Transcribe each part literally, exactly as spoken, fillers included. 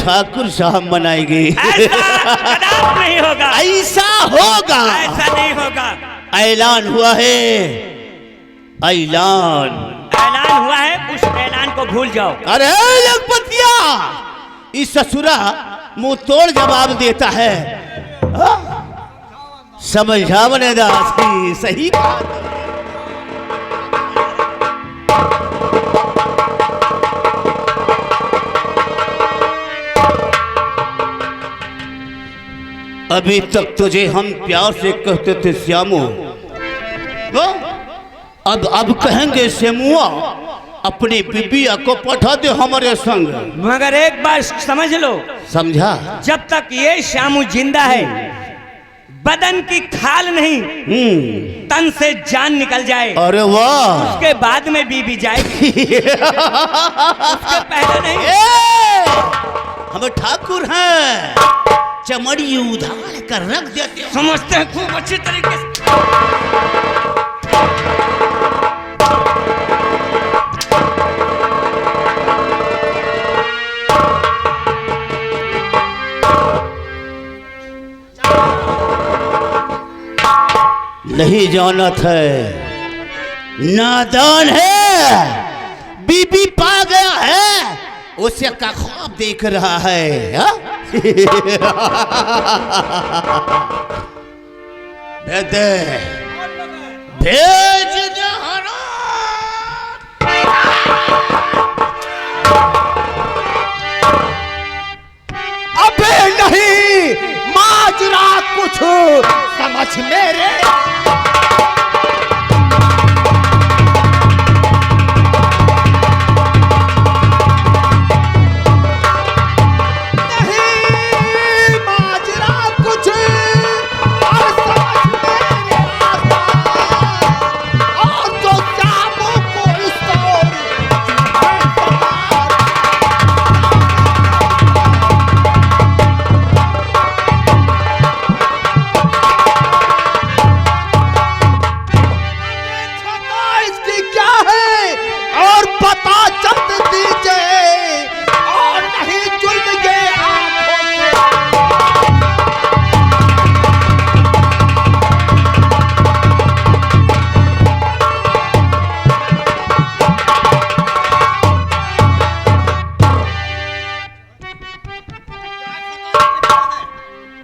ठाकुर साहब मनाएंगे। ऐसा कदापि नहीं होगा। ऐसा होगा। ऐसा नहीं होगा। ऐलान हुआ है, ऐलान। ऐलान हुआ है, उस ऐलान को भूल जाओ। अरे लखपतिया, इस ससुरा मुंह तोड़ जवाब देता है। हाँ? समझावने दासी, सही बात। अभी तक तुझे हम प्यार से कहते थे श्यामू, वो? अब, अब कहेंगे श्यामुआ, अपनी बिबिया को पठा दे हमारे संग। मगर एक बात समझ लो। समझा? जब तक ये श्यामू जिंदा है, बदन की खाल नहीं, हम्म। तन से जान निकल जाए, अरे वाह। उसके बाद में बीबी जाएगी। उसके पहले नहीं। ए, हम ठाकुर हैं, चमड़ी उधार कर रख देते हैं। समझते हैं खूब अच्छी तरीके से। नहीं जानत है, नादान है, बीबी पा गया है, उसे का ख्वाब देख रहा है, हाँ? भेज दे, भेज दे हरा। अबे नहीं, माजरा कुछ समझ मेरे। नहीं, माजरा कुछ और समझ मेरे आता। और जो जामों को इस दौर खता इसकी क्या है और पता जल्द दीजिए, और नहीं जुल्म ये आंखों से।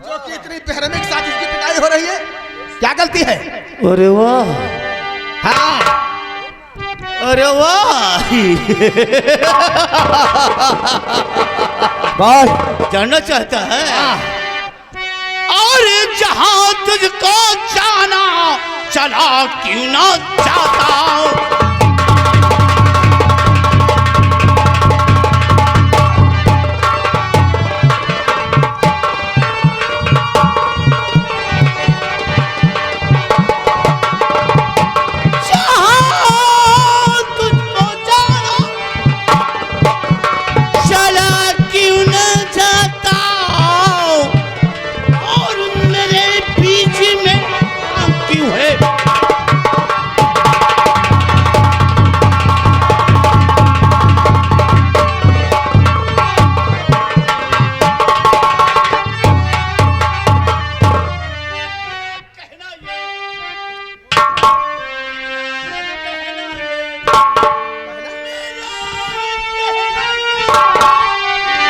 जो कि इतनी बेरहमी के साथ इसकी पिटाई हो रही है, क्या गलती है? अरे वाह। हाँ। अरे वाह। बस। जानना चाहता है? हाँ। और जहाँ तुझको जाना चला क्यों ना जाता। जहाँ तुझको जाना चला क्यों न जाता, और मेरे बीच में क्यों है?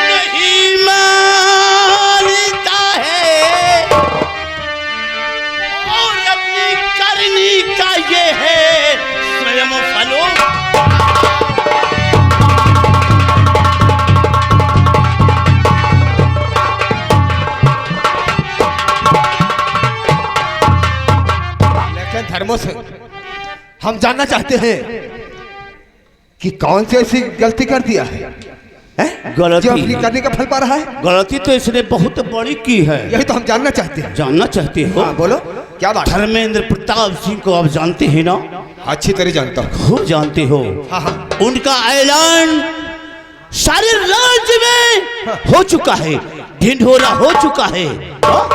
नहीं मानता है और अपनी करनी का ये है स्वयं फलो। लेकिन धर्मों से हम जानना चाहते हैं कि कौन सी ऐसी गलती कर दिया है, हैं? गलती जो अपनी करने का फल पा रहा है? गलती तो इसने बहुत बड़ी की है। यही तो हम जानना चाहते हैं। जानना चाहते हो? हाँ, बोलो, क्या बात है? धर्मेंद्र प्रताप सिंह को आप जानते हैं ना? अच्छी तरह जानता हूँ। खूब जानते हो। हाँ, हाँ। उनका ऐलान सारे राज्य में हाँ। हो चुका है, ढिंढोरा हो चुका है। हाँ?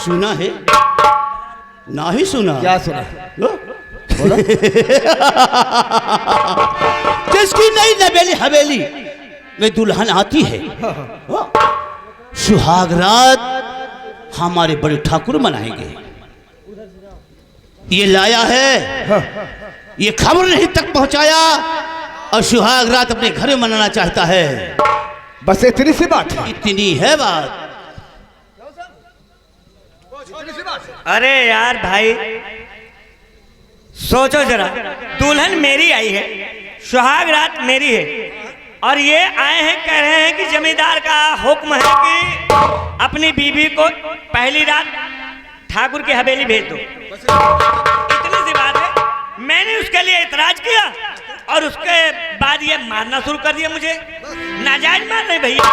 सुना है? नाही सुना। क्या सुना? लो। बोलो। जिसकी नई नवेली हवेली, कि दुल्हन आती है, हाँ। सुहाग रात हमारे बड़े ठाकुर मनाएंगे। ये लाया है, हाँ। ये खबर नहीं तक पहुंचाया और सुहाग रात अपने घर में मनाना चाहता है। बस इतनी सी बात है। इतनी है बात। अरे यार भाई, सोचो जरा, दुल्हन मेरी आई है, सुहाग रात मेरी है, और ये आए हैं, कह रहे हैं कि जमींदार का हुक्म है कि अपनी बीवी को पहली रात ठाकुर की हवेली भेज दो। इतनी सी बात है। मैंने उसके लिए इतराज किया और उसके बाद ये मारना शुरू कर दिया मुझे। नाजायज मार रहे भैया।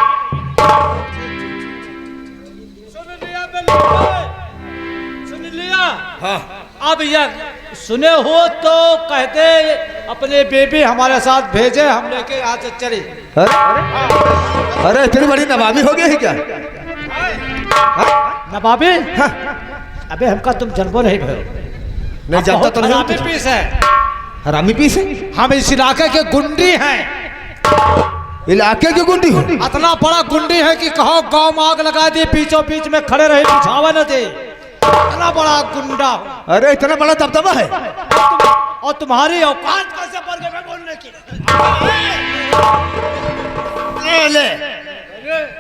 सुन लिया बे लोग, सुन लिया। हाँ। अब यह सुने हो तो कहते अपने बेबी हमारे साथ भेजे, हम लेके यहाँ से चले। अरे, अरे, इतनी बड़ी नवाबी हो गई है क्या? हाँ? नवाबी? हाँ। अबे हमका तुम जनबो नहीं भयो। नहीं जानता तो नहीं हूँ तुझे। पीस है। हरामी पीस है? हम इस इलाके के गुंडी हैं। इलाके के गुंडी हो? इतना बड़ा गुंडी है कि कहो गांव में आग लगा दी, बीचों बीच में खड़े रहे, बिछावा न दे। इतना बड़ा गुंडा हो। अरे, इतना बड़ा दबदबा है। और तुम्हारी औकात कैसे बढ़ गई बोलने की? ले, ले।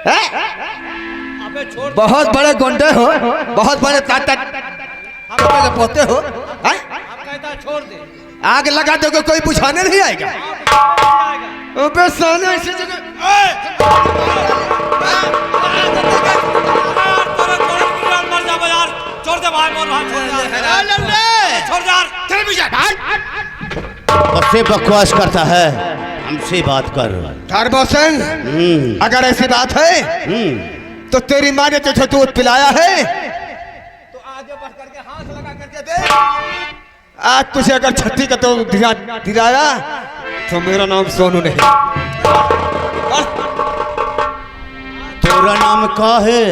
हैं? अबे छोड़ दे। बहुत बड़े गुंडे हो, बहुत बड़े ताकत के पोते हो, हैं? हम कहता छोड़ दे। आग लगा दोगे, कोई बुझाने नहीं आएगा। अबे साले ऐसी जगह, ए! मर जा बे यार, छोड़ दे भाई, बोल भाई, छोड़ दे यार। छोड़ दे यार, चल भी जा, भाग। बच्चे बकवास करता है, हमसे बात कर। धर्मो सिंह, हम्म। अगर ऐसी बात है, हम्म। तो तेरी माँ ने तुझे दूध पिलाया है, तो आगे बढ़ करके हाथ लगा करके देख। आज तुझे अगर छट्टी का तो दिला, दिलाया, तो मेरा नाम सोनू नहीं। तोरा नाम का है?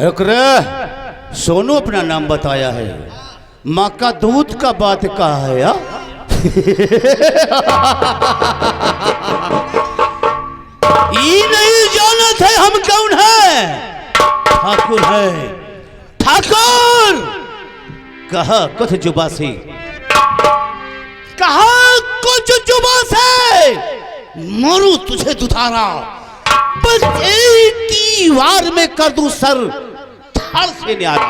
रुक रे, सोनू अपना नाम बताया है। माँ का दूध का बात कहा है, हाँ? ई नहीं जानत है हम कौन है? ठाकुर है, ठाकुर। कहा कुछ जुबा से, कहा कुछ जुबा से, मारूं तुझे दुधारा, बस एक ही वार में कर दूं सर धड़ से न्यारा।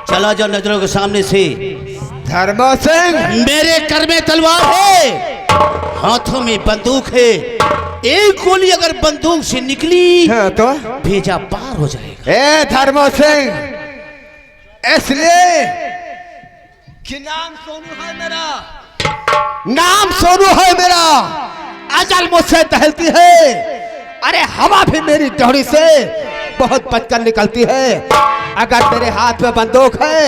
चला जा नजरों के सामने से। धर्मा सिंह। मेरे कर में तलवार है, हाथों में बंदूक है। एक गोली अगर बंदूक से निकली, हाँ, तो? भेजा पार हो जाएगा। ए धर्मा सिंह, इसलिए कि नाम सोनू है मेरा, नाम सोनू है मेरा, अजल मुझसे टहलती है। अरे हवा भी मेरी डोरी से बहुत बचकर निकलती है। अगर तेरे हाथ में बंदूक है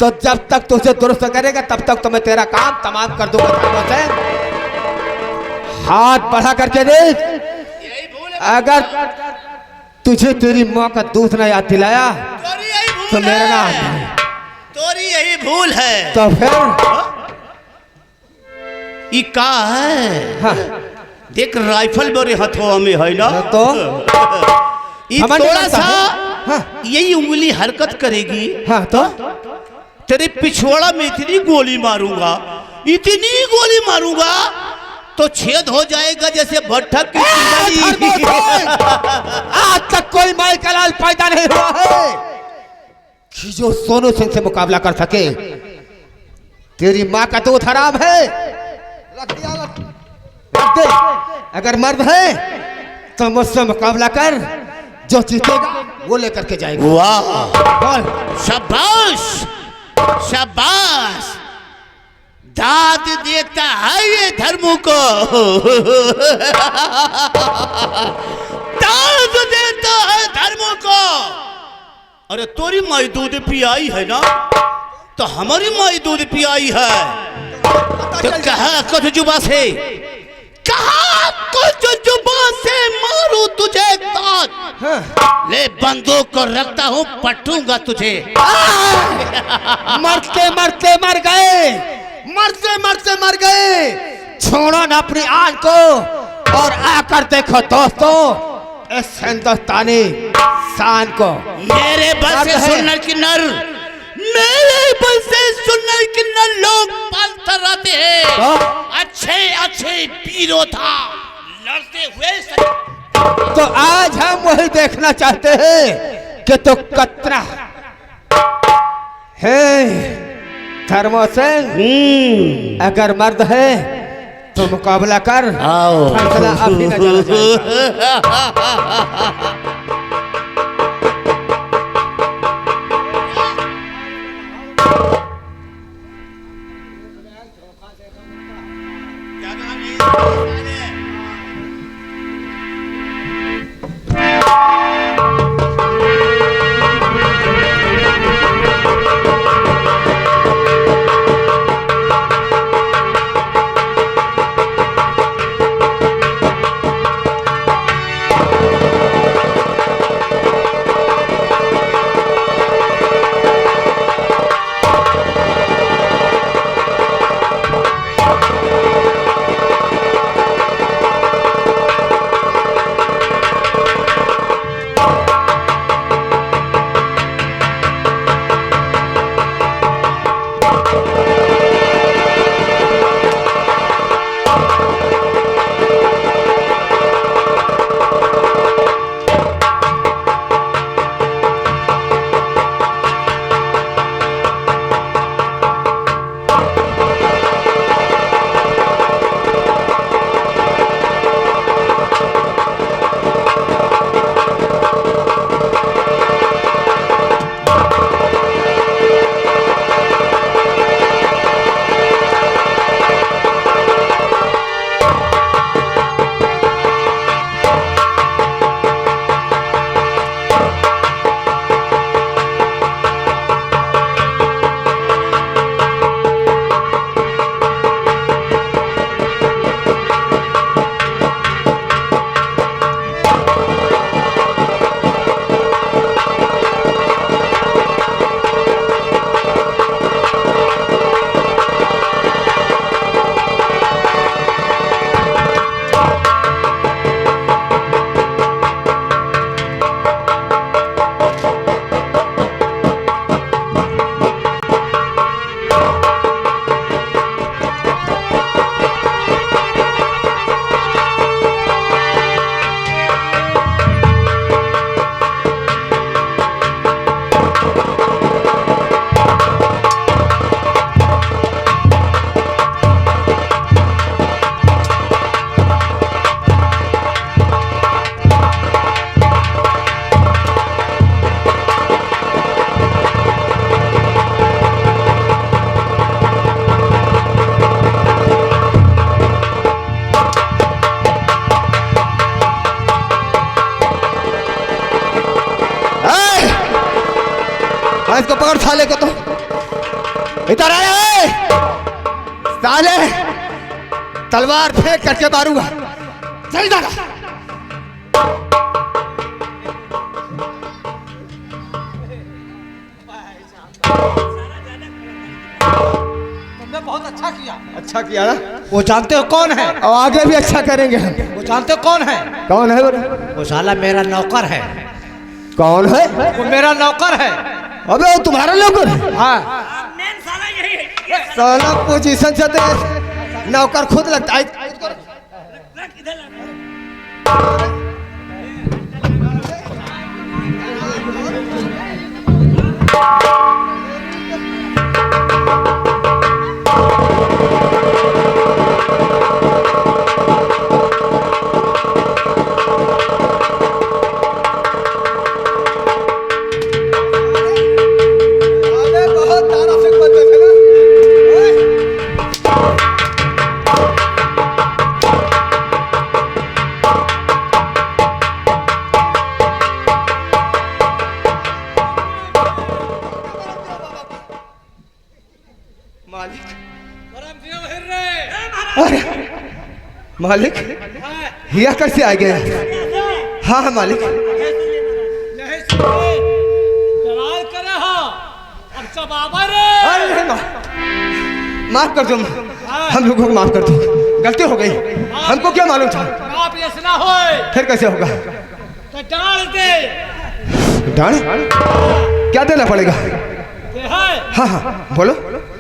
तो जब तक तुझे दुरुस्त करेगा तब तक तो मैं तेरा काम तमाम कर दूंगा। हाथ बढ़ा करके देख, अगर तुझे तेरी माँ का दूध ना याद दिलाया तोरी यही भूल तो मेरा है। नाम है। तोरी यही भूल है। तो फिर? ई का है? हाँ। देख, राइफल मेरे हथवा में है ना? हाँ, तो? ई हमन थोड़ा जानता सा है। हाँ। यही उंगली हरकत करेगी। हाँ, तो? तेरे पिछवाड़ा में इतनी गोली मारूंगा, इतनी गोली मारूंगा, तो छेद हो जाएगा जैसे भट्ठा की ए, चिमनी। धर्मो सिंह, आज तक कोई माई का लाल पैदा नहीं हुआ है कि जो सोनू सिंह से मुकाबला कर सके। तेरी माँ का दूध हराम है। रख दिया, रख। दे, अगर मर्द है तो मुझसे मुकाबला कर, जो जीतेगा वो लेकर के जाएगा। वाह। बोल। शाबाश, शाबाश, दाद देता है ये धर्मों को, दाद देता है धर्मों को। अरे तोरी माई दूध पियाई है ना, तो हमारी माई दूध पियाई है। तो कहा कुछ जुबा से, कहा कुछ जुबा से मारूं तुझे ताज। हाँ। ले बंदूक को रखता हूँ, पटूंगा तुझे। आ! मरते मरते मर गए, मरते मरते मर गए। छोड़ो ना अपनी आन को, और आकर देखो दोस्तों, इस हिंदुस्तानी शान को। मेरे बल से सुन नर किन्नर, मेरे बल से सुन नर किन्नर लोग पालता रहते हैं। तो? अच्छे अच्छे वीरों था लड़ते हुए सच। तो आज हम वही देखना चाहते हैं कि तू कतरा है धर्मो से। हम्म। अगर मर्द है तो मुकाबला कर, आओ। फैसला अभी न जाना जाएगा। ए! हाँ, इसको पकड़ साले को तो। इधर आए, ए! साले, तलवार फेंक करके मारूंगा। चल इधर। तुमने बहुत अच्छा किया। अच्छा किया ना? वो जानते हो कौन है? और आगे भी अच्छा करेंगे हम। वो जानते हो कौन है? कौन है बोले? वो साला मेरा नौकर है। कौन है? वो मेरा नौकर है। अबे, वो तुम्हारा नौकर है? हाँ। साला पोजीशन से तो नौकर खुद लगता है। मालिक। अरे, मालिक, हिया कैसे आ गया? हाँ, हाँ, मालिक। अरे, माफ कर दो, हम लोगों को माफ कर दो। गलती हो गई, हमको क्या मालूम था? आप ऐसा ना होए। फिर कैसे होगा? तो डांड दे। डांड? क्या देना पड़ेगा? दे है। हाँ, हाँ, बोलो।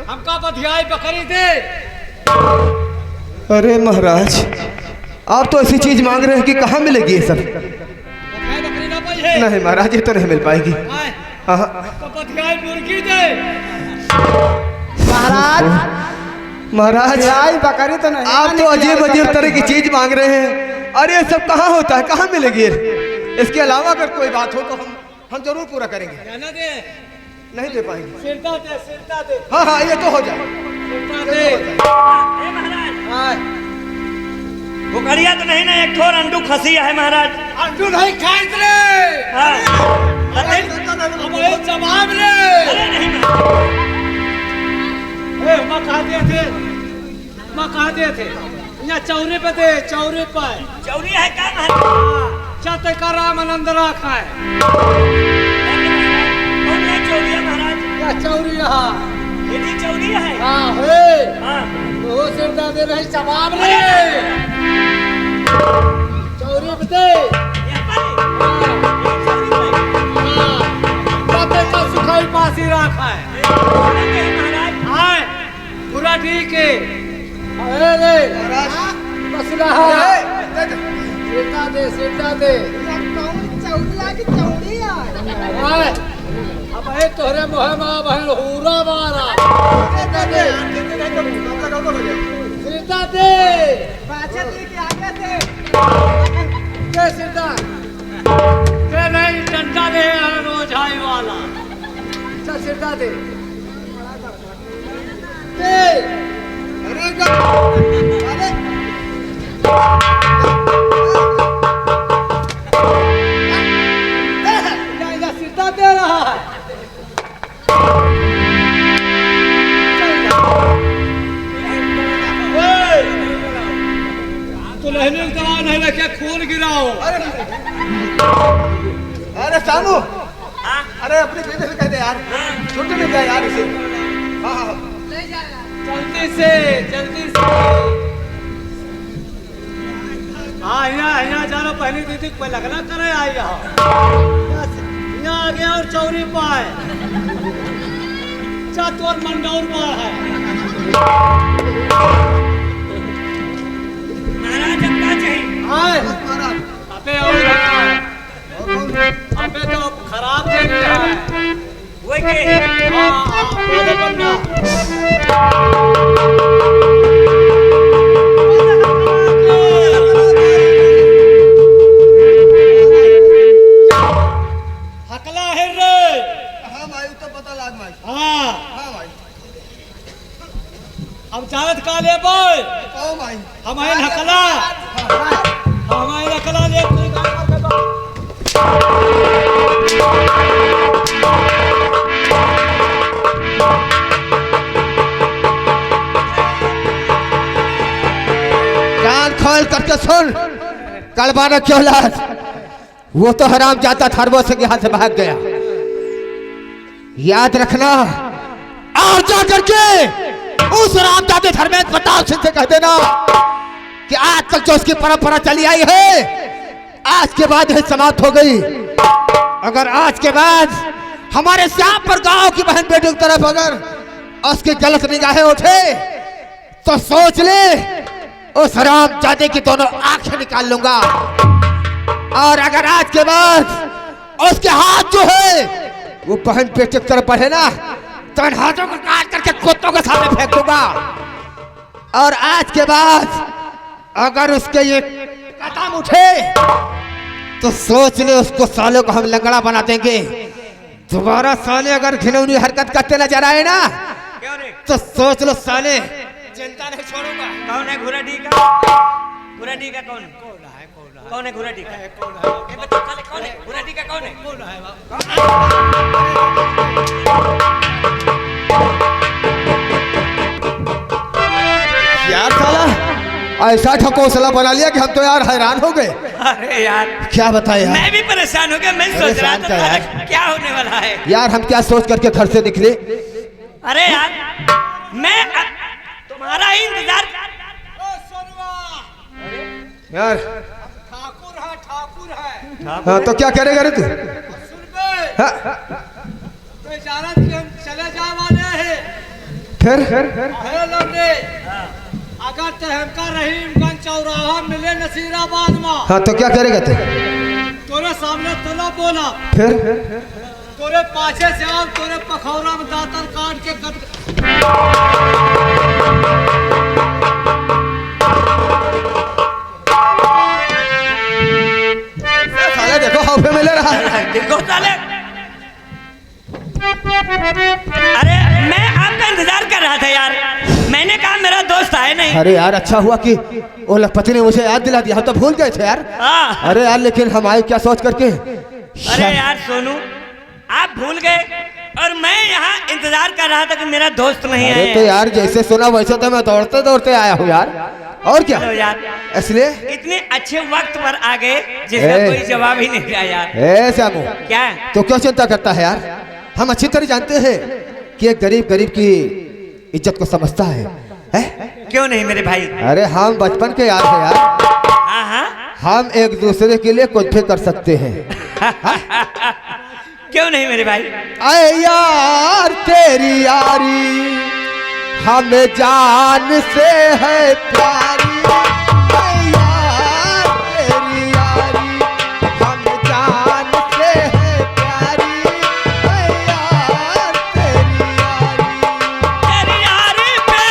हमका बधियाई बकरी दे। अरे महाराज, आप तो ऐसी चीज मांग रहे हैं कि कहाँ मिलेगी ये सब? बधियाई बकरी ना पाई है। नहीं महाराज, ये तो नहीं मिल पाएगी। आए। हाँ, हाँ। तो बधियाई मुर्गी दे। महाराज, महाराज, बधियाई बकरी तो नहीं, आप तो अजीब अजीब तरह की चीज मांग रहे हैं। अरे, ये सब कहाँ होता है, कहाँ मिलेगी? इसके अलावा अगर कोई बात हो तो हम, हम जरूर पूरा करेंगे। रहने दे। नहीं दे पाएंगे। सिरता दे, सिरता दे। हाँ, हाँ, ये तो हो जाए। सिरता ये दे। तो हो जाए। ए महाराज। हाँ। भुखड़िया तो नहीं ना, एक ठो अंडू खसी है महाराज। अंडू नहीं खाइत रे। हाँ। अरे, अब ये जवाब रे। अरे नहीं। ए, मैं कहा दिया थे, मैं कहा दिया थे। यहाँ चौरी पे दे, चौरी पे। चौरी है का महाराज? हाँ, चते का राम आनंद राख है। कौन है चौरिया महाराज? या चौरी है। ये भी चौरी है? हाँ, हे। हाँ। तो सिरता दे रही जवाब रे। चौरी पे दे। ये पर? हाँ। ये चौरी पे? हाँ। चते का सुखाई पासी राख है। ये महाराज। हाँ। पूरा ठीक है। अरे रे, महाराज। बस रहा। अरे, दे दे। सिरता दे, सिरता दे। यार, कौन चौड़िया की चौड़ी है? आए, अब है तोहरे मुँह में बहन हूरा मारा। दे दे, दे। सिरता दे। बाचा जी के आगे से। दे सिरता। दे नहीं, डंडा दे, हर रोज आई वाला। चल, सिरता दे। ए! अरे का-, अरे! या, या सिरता दे रहा है। ए! तू नहीं निकला, नहीं लेके खून गिराओ। अरे! अरे सामू, हाँ? अरे, अपनी बीबी से कह दे यार, हाँ। छुट्टी मिल जाए यार इसे। हाँ, हाँ, हाँ। जल्दी से, जल्दी से। हाँ, हियाँ, हियाँ जानो, पहली दीदी कोई लगना करे आई यहाँ। हियाँ आ गया और चौरी पाए। चा तोर मंडौर बाढ़ है। महाराज, अब का चाहिए? आए। महाराज। अबे और है। अबे तो खराब चल रहा है। वही के? हाँ, हाँ, अरे बन्ना। हकला है रे। हाँ भाई, तो पता लाग भाई। हाँ। हाँ भाई। अब जानत का लेबे? कहो भाई। हम आइन हकला। हाँ। हम आइन हकला ले, तू गाना के बा-, कान खोल करके सुन, कलबाना की औलाद। वो तो हरामजादा धर्मेंद्र सिंह यहाँ से भाग गया। याद रखना, और जा करके उस हरामजादे धर्मेंद्र प्रताप सिंह से कह देना कि आज तक जो उसकी परंपरा चली आई है, आज के बाद यह समाप्त हो गई। अगर आज के बाद हमारे श्यामपुर गांव की बहन बेटी की तरफ अगर उसकी गलत निगाहें उठे, तो सोच ले, उस हरामजादे की दोनों आंखें निकाल लूंगा। और अगर आज के बाद उसके हाथ जो है, वो बहन बेटे की तरफ बढ़े ना, तो इन हाथों को काट करके कुत्तों के सामने फेंक दूंगा। और आज के बाद अगर उसके ये कदम उठे, तो सोच ले, उसको सालों को हम लंगड़ा बना देंगे। दोबारा साले अगर घिनौनी हरकत करते नजर आए ना, क्यों रे? तो सोच लो साले, जिंदा नहीं छोड़ूंगा। कौन है घुरडी का? घुरडी का कौन? कौन है घुरडी का? ये बता साले, कौन है घुरडी का? कौन है? यार साला, ऐसा ढकोसला बना लिया कि हम तो यार हैरान हो गए। अरे यार, क्या बताएं यार? मैं भी परेशान हो गया, मैं अरे सोच रहा शांत था, था यार। साला, क्या होने वाला है? यार, हम क्या सोच करके घर से निकले? अरे यार, मैं अ-, तुम्हारा ही इंतजार। ओ, सोनू यार। ठाकुर है, ठाकुर है। हाँ, तो क्या करेगा रे तू? सुन बे। हाँ। तो इजाजत के हम चले जाए वाले हैं। फिर? अरे लौंडे, अगर ते हमका रहीमगंज चौराहा मिले नसीराबाद में, हाँ, तो क्या करेगा तू? तोरे सामने तो ना बोला। फिर? तोरे पाछे से आव, तोरे पखौरा में दातन काट के कट। साला देखो, हाउ पे मिले रहा। देखो साले। अरे, मैं आपका इंतजार कर रहा था यार। मैंने कहा मेरा दोस्त आए नहीं। अरे यार, अच्छा हुआ कि वो लखपति ने मुझे याद दिला दिया, हम तो भूल गए थे यार। हाँ। अरे यार, लेकिन हम आए क्या सोच करके? अरे यार सोनू, आप भूल गए और मैं यहाँ इंतजार कर रहा था कि मेरा दोस्त नहीं आया। अरे तो यार, जैसे सुना वैसे तो मैं दौड़ते दौड़ते आया हूँ यार। और क्या? चलो यार। इसलिए? इतने अच्छे वक्त पर आ गए जिसका ए। कोई जवाब ही नहीं था यार। ए श्यामू। क्या? तो क्यों चिंता करता है यार? हम अच्छी तरह जानते हैं कि एक गरीब गरीब की इज्जत को समझता है, हैं? क्यों नहीं मेरे भाई? अरे हम बचपन के यार हैं यार। हाँ, हाँ। हम एक दूसरे के लिए कुछ भी कर सकते हैं। क्यों नहीं मेरे भाई? ऐ यार तेरी यारी हमें जान से है प्यारी। ऐ यार तेरी यारी हमें जान से है प्यारी। ऐ यार तेरी यारी। तेरी यारी पे,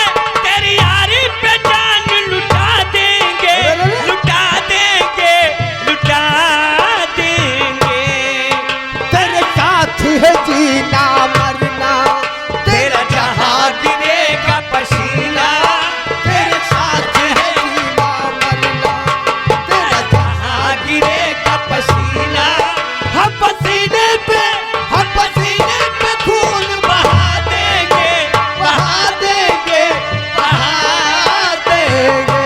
तेरी यारी पे जान लुटा देंगे, अरे, अरे, अरे। लुटा देंगे, लुटा देंगे। तेरे साथ है जीना मरना, तेरा जहां गिरेगा पसीना। तेरे साथ है जीना मरना, तेरा जहां गिरेगा पसीना। हम पसीने पे, हम पसीने पे खून बहा देंगे, बहा देंगे, बहा देंगे।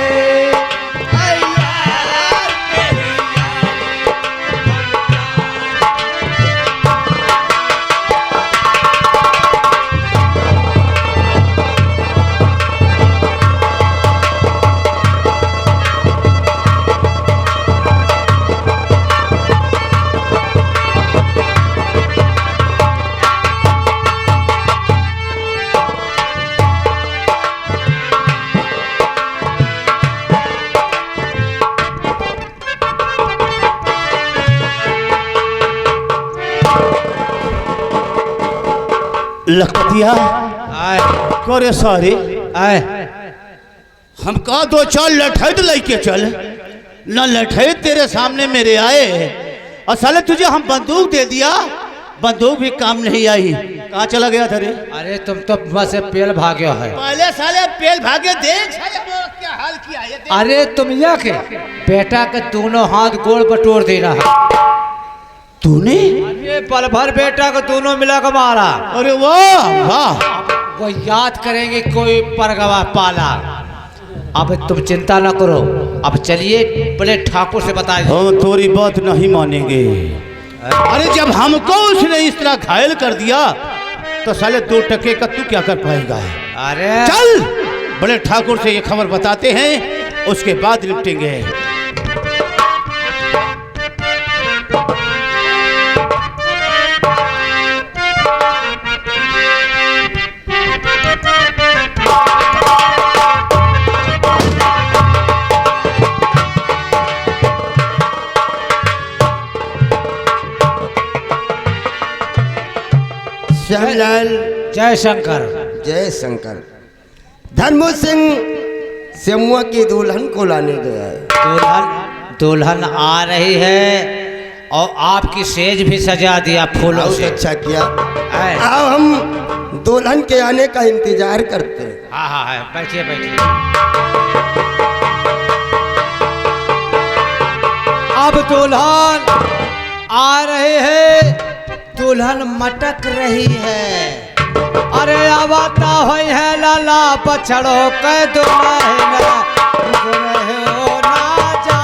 लखपतिया। आए। करे सारे। आए। हम कहा दो चार लठैत लेके चल, ना लठैत तेरे सामने मेरे आए, और साले तुझे हम बंदूक दे दिया, बंदूक भी काम नहीं आई। कहाँ चला गया था रे? अरे तुम तो बस पेल भाग्यो है। पहले साले पेल भाग्यो, देख साले वो क्या हाल किया है, देख। अरे तुम या के बेटा के दोनों हाथ गोड़ बटोर देना है। तूने? अरे पल भर बेटा को दोनों मिला के मारा। अरे वाह, वाह। वो याद करेंगे कोई परगवा पाला। अब तुम चिंता न करो, अब चलिए बड़े ठाकुर से बताइए। हम तोरी बात नहीं मानेंगे। अरे जब हमको उसने इस तरह घायल कर दिया तो साले दो टके का तू क्या कर पाएगा? अरे चल, बड़े ठाकुर से ये खबर बताते हैं, उसके बाद निपटेंगे। श्यामलाल। जय शंकर। जय शंकर। धर्मू सिंह सेमुआ की दुल्हन को लाने गया है। दुल्हन, दुल्हन आ रही है और आपकी सेज भी सजा दिया फूलों बहुत से। अच्छा किया। है। अब हम दुल्हन के आने का इंतजार करते हैं। हाँ, हाँ, है। बैठिए, बैठिए। अब दुल्हन आ रही है, दुल्हन मटक रही है। अरे आवता होई है लाला बछड़ो के दुल्हन, खुश रहो ना जा।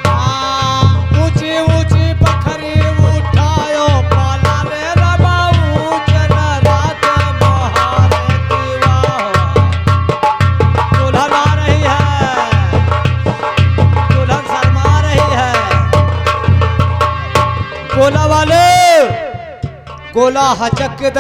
आ, ऊंची ऊंची बखरी उठायो, पाला रे रबाऊ। बोला हचक के त